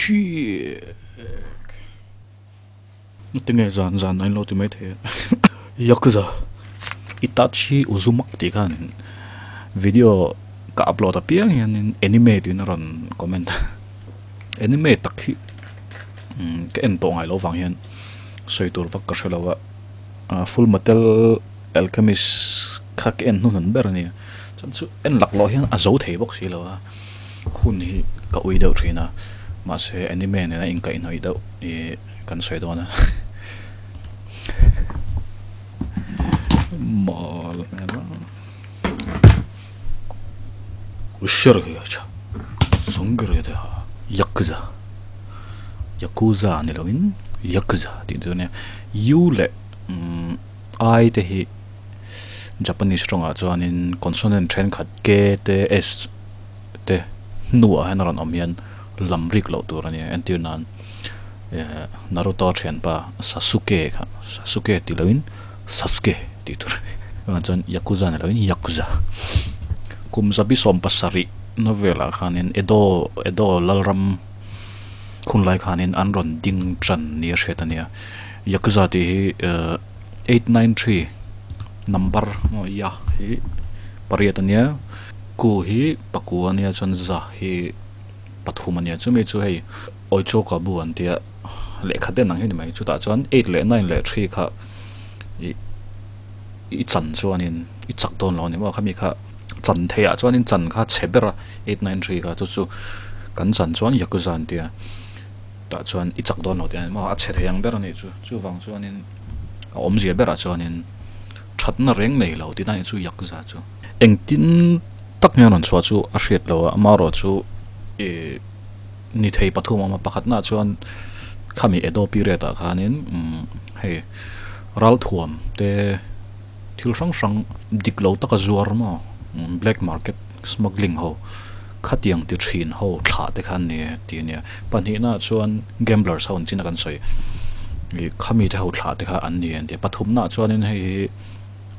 Shit. Tinge zan zan a in lo ti mai thei a. Yakuza Itachi Uzumaki tih khan video ka upload apiang hianin anime tiin a rawn comment a. Anime tak hi ka en tawh ngai loh vang hian sawi tur vak ka hre lo a. Full Metal Alchemist kha ka en hnuhnun ber a ni. Chuan chu en lak loh hian a zo thei bawk si lo a. Hun hi ka ui deuh thin a, mahse anime nena inkaihhnawih deuh hi kan sawi dawn a. Mawl hmel a. Ushar hi a tha. Sangre te ha. Yakuza. Yakuza ni loin Yakuza tih chu ania. U leh I te hi Japanese tawngah chuanin consonant thenkhat K te S te hnuah hian a rawn awm hian lam rik loh tur a ni a, entir nan Naruto thianpa Sasuke kha Sasuke tih loin Sasuke tih tur a ni. Chuvang chuan Yakuza ni loin Yakuza. Kum zabi 70 na velah khanin Edo Edo Lalram hunlai khanin an rawn ding tan nia hriat a nia. Yakuza tih hi 893 number ya hi pariat a nia. Ku hi pakua a nia chuan za hi pathum a nia. Chumi chu hei Oichoka bu an tia lehkha den ang hi ni mai. Chutah chuan eight leh nine leh three kha ih i chan chuanin i chak dawn lo a ni maw. Khami kha chan theihah chuanin chan kha chhe ber a eight nine three kha chu chu kan chan chuan Yakuza an tia tah chuan i chak dawn lo tih a ni maw. A chhe thei ang ber a nih chu. Chuvang chuanin a awmzia berah chuanin thatna reng nei lo tihna a nih chu Yakuza chu. Engtin tak nge a rawn chhuah chu a hriat lo a, amaherawh chu ih ni thei pathum a awm a, pakhatnaah chuan khami Edo period ah khanin hei ralthuam te thil hrang hrang dik lo taka zuar maw black market smuggling ho khatiang ti thin ho thlah te kha an ni tih a nia. Pahnihnaah chuan gamblers ho an chin a kan sawi ih khami te ho thlah te kha an ni an ti a, pathumnaah chuanin hei hi.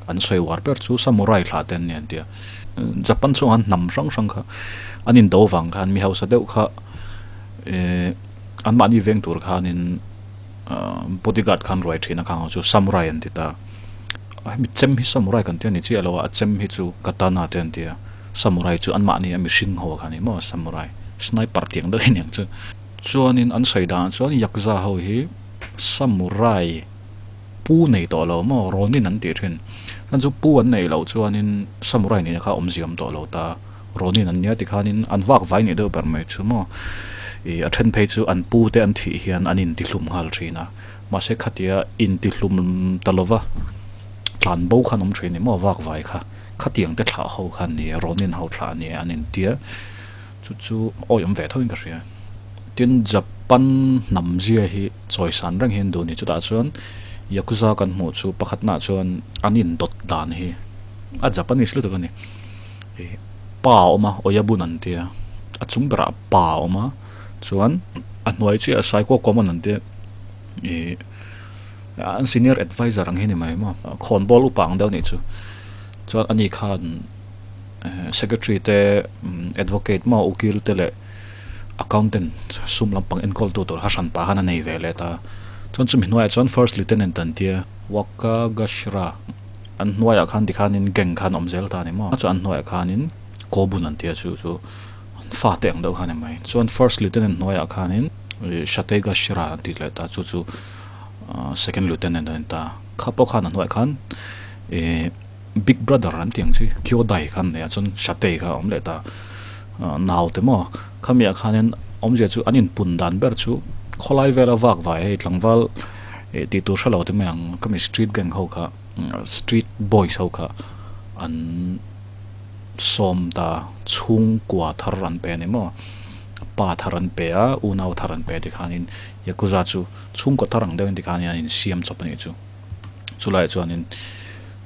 An sawi uar ber chu samurai thlah te an ni an ti a. Japan chungah an hnam hrang hrang kha an indo vang khan mi hausa deuh kha eh anmahni veng tur khanin bodyguard khan ruai thin a khang chu samurai an ti ta. Hemi chem hi samurai kan ti a ni chiah lo a, a chem hi chu katana te an ti a. Samurai chu anmahni a mihring ho kha a ni maw samurai sniper tih ang deuh hi a ni ang chu. Chuanin an sawi danah chuan yakuza ho hi samurai. Pu nei tawh lo maw? Ronin an tih thin. Chuan chu pu an neih loh chuanin samurai nihna kha awmzia awm tawh lo ta. Ronin an nia tikhanin an vak vai nih deuh ber mai chu maw? Ih a then phei chu an pu te an thih hian an intihlum nghal thin a. Mahse khatia intihlum ta lova tlan bo khan awm thin ni maw vak vai kha. Khatiang te thlah ho kha an ni a, Ronin ho thlah a ni a an intia. Chu chu awi awm ve tho in ka hria. Tin Japan hnam zia hi chawisan reng hian duh a ni. Chutah chuan Yakuza kan hmuh chu pakhatnaah chuan an indawt dan hi a Japanese lutuk a ni. Ih pa a awm a, Oyabun an tia, a chung berah pa a awm a, chuan a hnuai chiah Saiko Komon an tia, ih an senior adviser ang hi a ni mai maw, khawnbawl upa ang deuh a nih chu. Chuan ani khan secretary te advocate maw ukil te leh accountant sum lampang enkawl tu tur kha hran pah khan a nei ve leh ta. Chuan chumi hnuaiah chuan first lieutenant an tia Wakagashira an hnuaiah khan tikhanin gang khan awm zel ta a ni maw. Chuan an hnuaiah khanin Kobun an tia chu chu an fate ang deuh kha a ni mai. Chuan first lieutenant hnuaiah khanin Shategashira an ti leh ta chu chu second lieutenant a ni ta. Kha pawh khan a hnuaiah khan ih Big Brother an tih ang chi Kyodai kha an nei a chuan Shatei kha a awm leh ta naute maw khamiah khanin awmzia chu an inpun dan ber chu khawlai vela vak vai hei tlangval ih tih tur hrelo te mai ang khami street gang ho kha street boys ho kha an sawm ta chhungkua thar an pe a ni maw pa thar an pe a unau thar an pe tikhanin Yakuza chu chhungkaw thar ang deuhin tikhanin an insiam chawp a nih chu. Chulaiah chuanin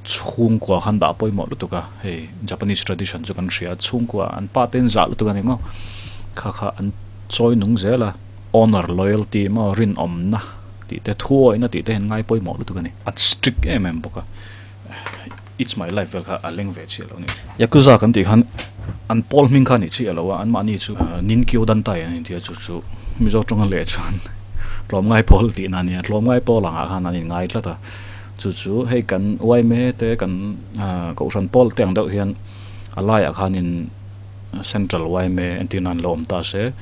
chhungkua khan dah pawimawh lutuk a, hei Japanese tradition chu kan hria a, chhungkua an pa te an zah lutuk a ni maw, kha kha an chawi nung zel a, honour, loyalty maw rinawmna tih te thuawihna tih te hi an ngai pawimawh lutuk a ni, an strict em em bawk a, it's my life vel kha a leng ve chiah lo a ni. Yakuza kan tih khan an pawl hming kha a ni chiah lo a, anmahni chu Ninkyo Dantai an inti a, chu chu Mizo tawnga leh chuan tlawmngai pawl tihna a nia, tlawmngai pawl angah khan an inngai tlat a, chu chu hei kan yma te kan kohhran pawl te ang deuh hian a laiah khanin central yma entir nan lo awm ta se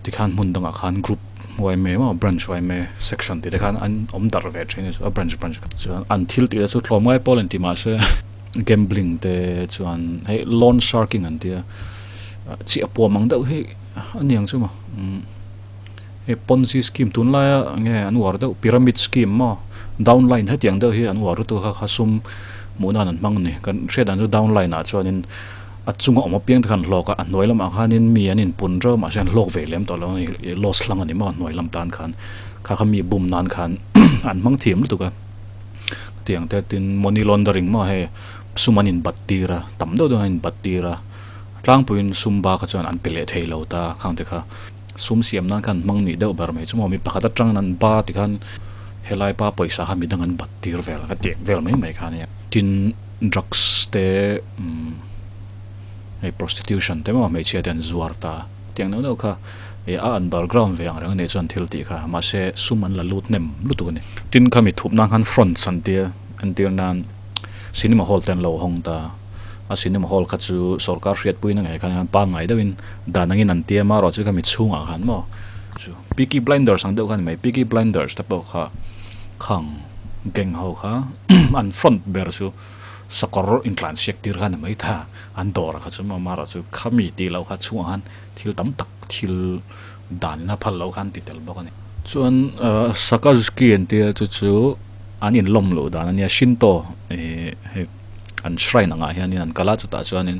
tikhan hmun dangah khan group yma emaw branch yma section tih te khan an awm darh ve thin a branch branch chuan an thil tih te chu tlawmngai pawl inti mahse gambling te chuan hei loan sharking an tia chiah puam ang deuh hi a ni ang chu maw umm hei ponzi scheme tunlaia nge an uar deuh pyramid scheme maw downline hetiang deuh hi an uar lutuk a kha sum hmuh nan an hmang a ni kan hriat dan chu downline ah chuanin a chunga awm apiang te khan hlawk a a hnuai lamah khanin mi an inpun reuh mahse an hlawk ve lem tawh lo a ni loss hlang a ni maw a hnuai lam tan khan kha kha mi bum nan khan an hmang thiam lutuk a tiang te tin money laundering maw hei sum an inbat tir a tam deuh deuh an inbat tir a. Tlangpuiin sum ba kha chuan an pe leh thei lo ta khang te kha sum siam nan khan hmang nih deuh ber mai chu maw mi pakhat atang an ba ti khan helai pa pawisa kha midang an bat tir vel ka tiang vel mai mai kha ania. Tin drugs te umm hei prostitution te maw hmeichhia te an zuar ta tiang neuh neuh kha eh a underground ve ang reng anih chuan thil tih kha mahse sum an la lut hnem lutuk a ni. Tin khami thup nan khan fronts an tia entir nan cinema hall te an lo hawng ta. A cinema hall kha chu sorkar hriatpuina ngei khan pangngai deuhin dan angin an tiam a erawh chu khami chhungah khan maw chu Peaky Blinders ang deuh kha a ni mai Peaky Blinders te pawh kha khang gang ho kha an front ber chu sakawr intlansiak tir kha a ni mai ta an dawr kha chu maw amaherawh chu khami tih loh kha chhungah khan thil tam tak thil dan ina phal loh khan ti tel bawk a ni. Chuan Sakazuki an tia chu chu an inlawm loh dan a nia Shinto ih hei. An shrine angah hianin an kal a chutah chuanin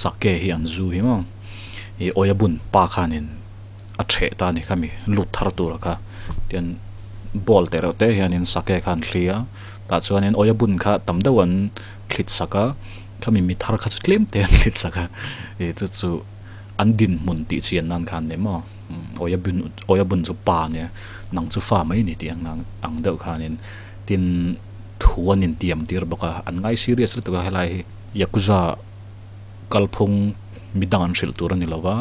sake hi an zu hi maw ih awia bun pa khanin a ṭheh ta a ni khami lut thar tura kha tian ball te reuh te hianin sake kha an thli a tah chuanin awia bun kha tam deuh an thlit sak a khami mi thar kha chu tlem te an thlit sak a ih chu chu an dinhmun tih chian nan khan ni maw awia bun awia bun chu pa ania nang chu fa mai ni tih ang ang deuh khanin tin. Thu an intiam tir bawk a, an ngai serious lutuk a helai hi Yakuza kalphung midang an hrilh tur a ni lo va,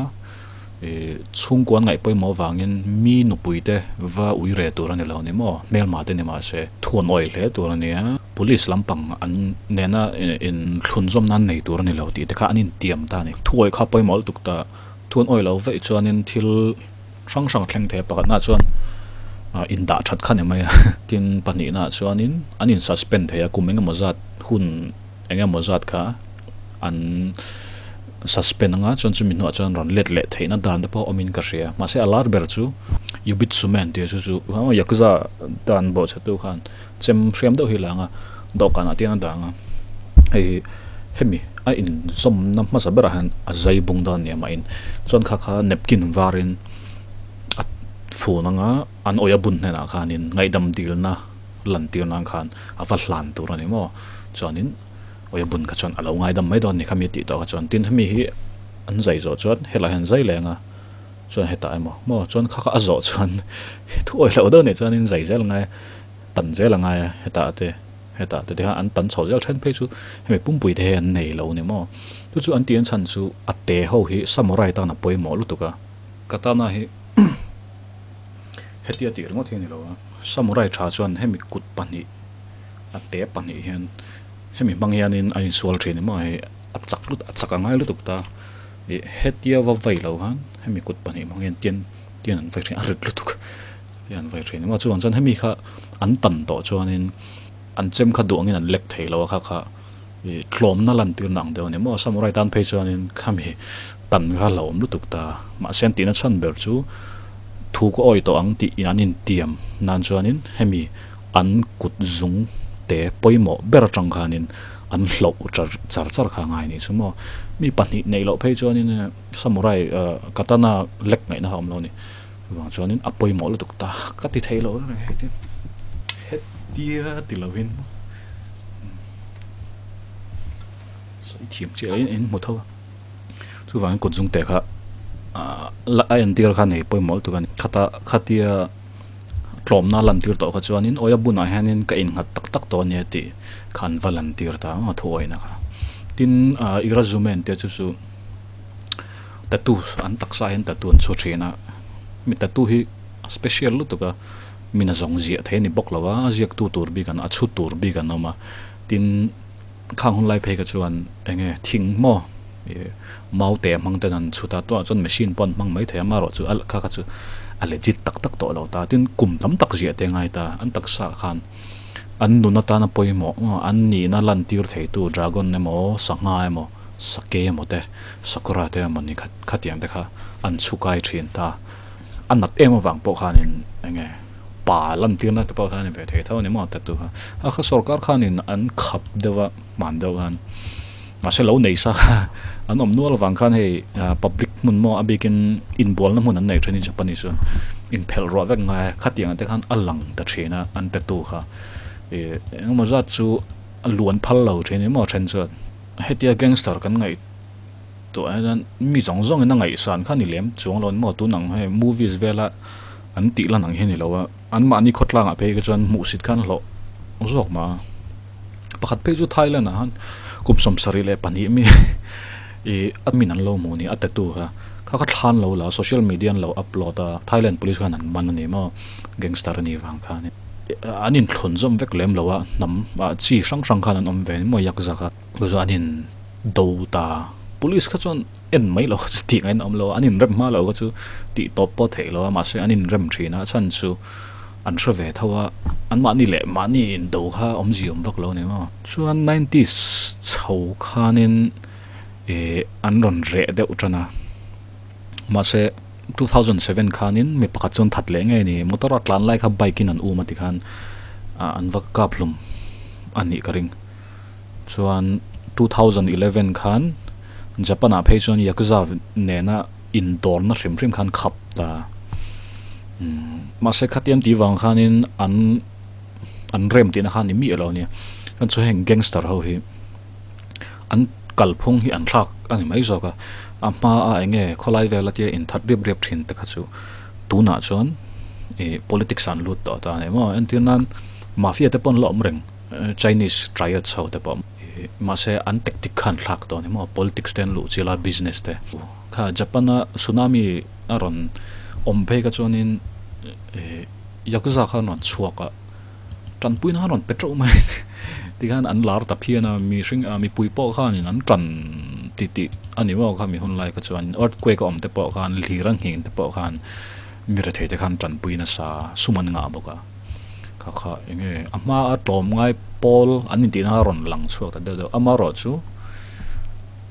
ih chhungkua an ngaih pawimawh avangin mi nupui te va ui re tur a ni lo ni maw, hmelma te ni mahse thu an awih hle tur a nia, police lampang an nena inthlunzawm nan nei tur a ni lo tih te kha an intiam ta a ni. Thu awih kha pawimawh lutuk ta, thu an awih lo vaih chuanin thil. Hrang hrang thleng thei a pakhatnaah chuan indah that kha ni mai a tin pahnihnaah chuanin an in suspend thei a kum engemaw zat hun engemaw zat kha an suspend anga chuan chumi hnuah chuan rawn let leh theihna dan te pawh awmin ka hria mahse a lar ber chu Yubitsume an tih chu chu Yakuza dan bawhchhetu khan chem hriam deuh hi a lang a dawhkanah te hian a dang a hei hi hemi a inzawmna hmasa berah hian a zai bung dawn a ni amahin chuan kha kha napkin varin a fun anga an awih a bun hnenah khanin ngaihdam dilna lan tir nan khan a va hlan tur a ni maw chuanin awih a bun kha chuan a lo ngaidam mai dawn a ni khami tih tawh kha chuan tin hemi hi an zai zawh chuan helaiah hian zai leng a chuan hetah emaw maw chuan kha kha a zawh chuan thuawih loh deuh nih chuanin zai zel ngai a tan zel a ngai a hetah te hetah te te khan an tan chho zel then phei chu hemi pumpui te hi an nei lo ni maw chu chu an tih an chhan chu a te ho hi samurai tan a pawimawh lutuk a katana hi hetia tih ringawt hi a ni lo a samurai tha chuan hemi kut pahnih a te pahnih hian hemi hmang hianin a insual thin ni maw hei a chak lut a chak a ngai lutuk ta ih hetia va vai lo khan hemi kut pahnih hmang hian tian tian an vai thin a rit lutuk. Tih an vai thin a chuvang chuan hemi kha an tan tawh chuanin an chem kha duh angin an lek thei lo a kha kha ih tlawmna lantirna ang deuh a ni maw samurai tan phei chuanin khami tan kha hlauhawm lutuk ta mahse an tihna chhan ber chu thu ka awi tawh ang tih an intiam nan chuanin hemi an kut zung te pawimawh ber atang khanin an hloh char char char kha a ngai a nih chu maw mi pahnih neih loh phei chuanin samurai katana lek ngaihna kha a awm lo a ni. Chuvang chuanin a pawimawh lutuk ta ka ti thei lo reng hei tin hetia ti lovin sawi thiam chiah in in hmu tho a chuvangin kut zung te kha ah la a entir kha nei pawimawh lutuk a ni khata khatia tlawmna lantir tawh kha chuanin awi a bunah hianin ka innghat tak tak tawh ania tih kha an va lantir ta ang a thuawihna kha tin ah irazumen te chu chu tattoo an taksa hian tattoo an chhu thin a. Mi tattoo hi a special lutuk a, min a zawng ziah thei a ni bawk lo a, a ziaktu tur bik an a chhut tur bik an awm a, tin khang hun lai phei kha chuan eng nge thing maw ih mau te hmang ten an chhut a, tunah chuan machine pawh an hmang mai thei a, amaherawhchu a kha kha chu a legit tak tak tawh lo ta, tin kum tam tak ziah te a ngai ta, an taksa khan an nun atana pawimawh an nihna lantir theitu dragon emaw sangha emaw sake emaw te sakura te emaw ni kha khatiang te kha an chhukai thin ta. A nat em avang pawh khanin eng nge pa lantirna te pawh khan a ni ve thei tho a ni maw tattoo kha. A kha sorkar khanin an khap deuh a hman deuh khan mahse lo nei sa kha an awm nual avang khan hei public hmun maw a bikin inbualna hmun an nei thin hi Japanese chuan inphelh ruah vek ngai a khatiang te khan a lang ta thin a an tattoo kha ih engemaw zat chu a luan phal lo thin a ni maw then chuan. Hetia gangster kan ngaih tawh ah hian mi zawng zawng in a ngaihsan kha ni lem chuang lo maw tun ang hei movies vela an tih lan ang hi a ni lo a an mahni khawtlang ah phei kha chuan hmuhsit khan hlawh zawk mah a pakhat phei chu Thailand ah khan kum 72 mi ih a min an lo hmuh ni a tattoo kha kha kha thlan lo la social media an lo upload a Thailand police khan an man a ni maw gangster a nih vang khan an inthlun zawm vek lem lo a hnam ah chi hrang hrang khan an awm ve ni maw yak zak a. Chu chu an in do ta. Police kha chuan en mai lo kha chu tih ngaihna awm lo a, an in rem hma lo kha chu tih tawp pawh theih lo a, mahse an in rem thin a, a chhan chu an hre ve tho a, an mahni leh mahni in do kha awmzia awm vak lo a ni maw. Chuan nineties chho khanin ih an rawn reh deuh tan a, mahse 2007 khanin mi pakhat chuan that leh ngei a ni, motor a tlan lai kha bike in an um a tikhan an va kap hlum a nih ka ring. Chuan 2011 khan Japan ah phei chuan Yakuza nena indawrna hrim hrim khan khap ta. Mahse khatiang tih vang khanin an an rem tihna khan ni miah lo a nia. Chuan chu heng gangster ho hi an kalphung hi an thlak a ni mai zawk a. A hma a eng nge khawlai vel atia inthat riap riap thin te kha chu tunah chuan ih politics ah an lut tawh ta a ni maw. Entir nan mafia te pawh an la awm reng. Chinese triads ho te pawh mahse an tactic khan thlak tawh a ni maw politics te an luh chilh a business te kha Japan a tsunami a rawn awm phei kha chuanin ih yakuza kha an rawn chhuak a tanpuina kha an rawn pe teuh mai tikhan an lar ta phian a mihring ah mipui pawh khanin an tan ti tih a ni maw khami hun lai kha chuan earthquake a awm te pawh khan hlir a nghing te pawh khan mi rethei te khan tanpui nasa sum an ngah bawk a. Kha kha eng nge a hma a tlawm ngai pawl an intihna a rawn lang chhuak ta deuh deuh amaherawh chu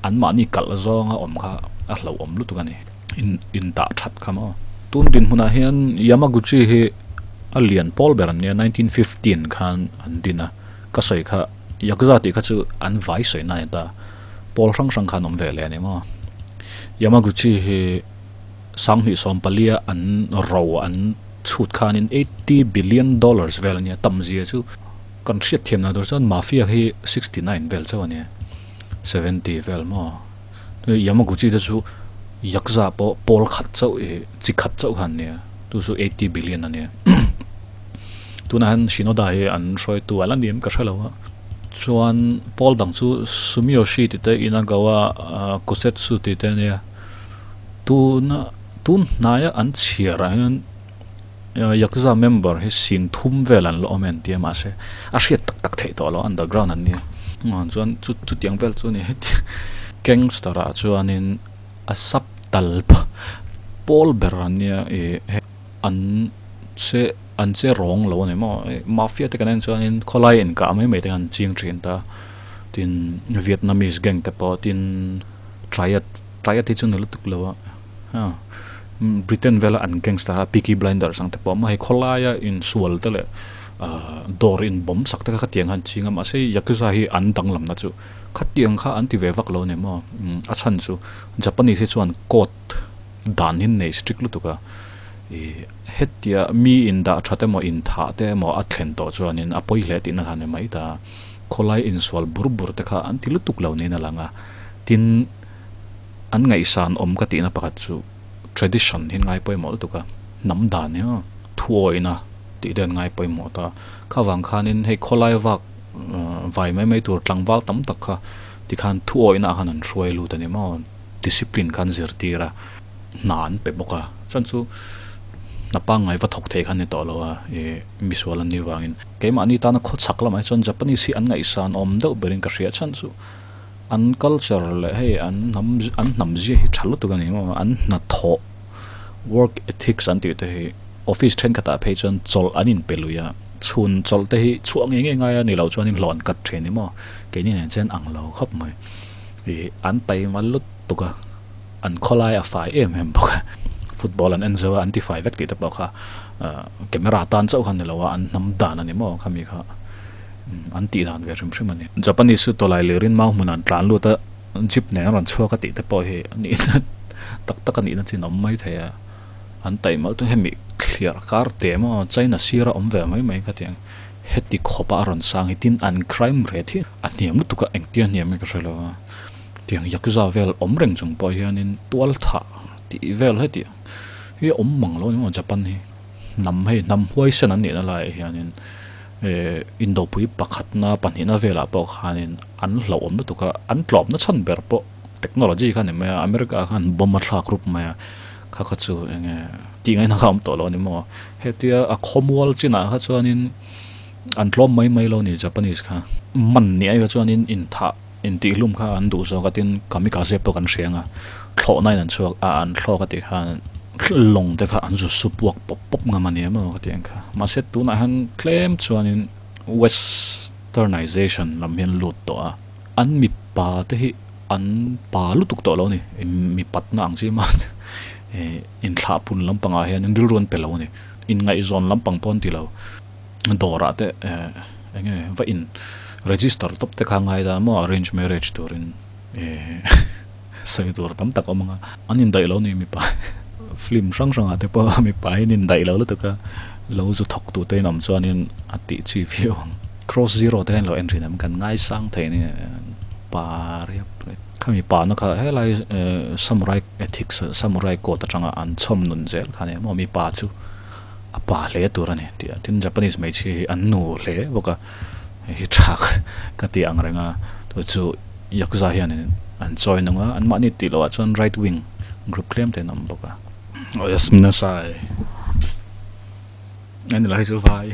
an mahni kalh zawnga awm kha a hlauhawm lutuk a ni in in dah that kha maw. Tun dinhmunah hian Yamaguchi hi a lian pawl ber an nia 1915 khan an din a ka sawi kha Yakuza tih kha chu an vai sawi na a ni ta pawl hrang hrang khan awm ve leh a ni maw. Yamaguchi hi 2014 a an ro an chhut khanin $80 billion vel a nia, tam zia chu kan hriat thiam dan tur chuan mafia hi 69 vel chauh a nia, 70 vel maw. Yamaguchi te chu yakuza pawh pawl khat chauh ih chi khat chauh kha an nia, chu chu 80 billion a nia. Tunah hian Shinoda hi an hruaitu a la ni em ka hre lo a, chuan pawl dang chu Sumiyoshi tih te Inagawa Kosetsu tih te a nia. Tuna tun hnaia an chhiar ah hian Yakuza member hi 3000 vel an la awm e an ti a mahse a hriat tak tak theih tawh lo underground an nia chuan chu chutiang vel chu a ni heti gangster ah chuanin a sap tal pawl ber an nia ih an che an che rawng lo a ni maw mafia te kan en chuanin khawlai inkah mai mai te khan an ching thin ta tin Vietnamese gang te pawh tin triad. Tlai a ti chu ni lutuk lo a, Britain vela an gangster a Peaky Blinders ang te pawh mahse khawlaia insual te leh dawr inbawm sak te kha khatiang khan ching a mahse Yakuza hi an danglamna chu khatiang kha an ti ve vak lo a ni maw a chhan chu Japanese hi chuan court dan hi nei strict lutuk a ih hetia mi indah that emaw inthah te emaw a thlen tawh chuanin a pawi hle tihna kha a ni mai ta khawlai insual bur bur te kha an ti lutuk lo niin a lang a tin. An ngaihsan awm ka tihna pakhat chu tradition hi an ngai pawimawh lutuk a, hnam dan hi aw thuawihna tih te an ngai pawimawh ta. Kha vang khanin hei khawlai vak vai mai mai tur tlangval tam tak kha tikhan thuawihna ah khan an hruai lut a ni maw, discipline khan zirtir a, hna an pe bawk a. Chuan chu Hna pangngai va thawk thei kha an ni tawh lo a, ih misual an nih vangin. Keimahni tana khawchhak lamah hi chuan Japanese hi an ngaihsan awm deuh berin ka hria chhan chu an culture leh hei an hnam an hnam zia hi tha lutuk a ni maw an hnathawh work ethics an tih te hi office thenkhatah phei chuan chawlh an inpe lui a, chhun chawlh te hi chhuah ngei ngei ngai a ni loh chuanin hlawh an cut thin ni maw keini nen chuan ang lo khawp mai ih an taima lutuk a. An khawlai a fai em em bawk a, football an en zo a, an ti fai vek tih te pawh kha camera tan chauh kha ni lo a, an hnam dan a ni maw khami kha an tih dan ve hrim hrim a ni. Japanese chu tawlai lirin mau hmunah an tlan lut a, jeep nen a rawn chhuak a tih te pawh hi a nihna tak tak a nihna chin a awm mai thei a, an taih malh chu hemi thliar kar te maw China sira awm ve mai mai kha tiang heti khawpa a rawn sang hi tin an crime rate hi a hniam lutuk a, engtia hniam nge ka hre lo a. Tiang yakuza vel awm reng chung pawh hianin tual thah tih vel heti hi a awm mang lo a ni maw Japan hi hnam hei hnam huaisen an nihna laiah hianin eh indopui pakhatna pahnihna velah pawh khanin an hlauhawm lutuk a an tlawmna chhan ber pawh technology kha a ni mai a America khan bomb a thlak rup mai a kha kha chu eng nge tih ngaihna kha a awm tawh lo a ni maw hetia a khawmual chinah kha chuanin an tlawm mai mai lo a ni Japanese kha man ni ai kha chuanin inthah. Intihhlum kha an duh zawk a tin kamikaze pawh kan hria anga thlawhna in an chhuak a an thlawk a tih khan lawng te kha an zu su puak pawp pawp ngam a ni emaw ka tih ang kha mahse tunah hian tlem chuanin westernization lam hi an lut tawh a an mipa te hi an pa lutuk tawh lo a ni mipatna ang chi mah eh inthlahpun lampangah hian rilru an pe lo a ni inngaihzawn lampang pawh an ti lo. Dawrah te eh eng nge va in register tawp te kha ngai ta maw arrange marriage turin eh sawi tur tam tak a awm ang a an indaih lo ni mipa film hrang hrangah te pawh mipa hi an indaih lo lutuk a lo zu thawk tu te in awm chuanin a tih chi viau ang cross zero te hian lo en thin em kan ngaisang thei a ni pa riap khami pa na kha helai eh samurai ethics samurai code atanga an chhawm nun zel kha a ni maw mipa chu. A pa hle tur a ni tih a tin Japanese hmeichhia hi an nu hle bawk a hei hi tha ka ti ang reng a chu chu Yakuza hianin an chawi nung a anmahni tih loh ah chuan right wing group tlem te an awm bawk a. Aw yasminasai ani lo hei chu vai.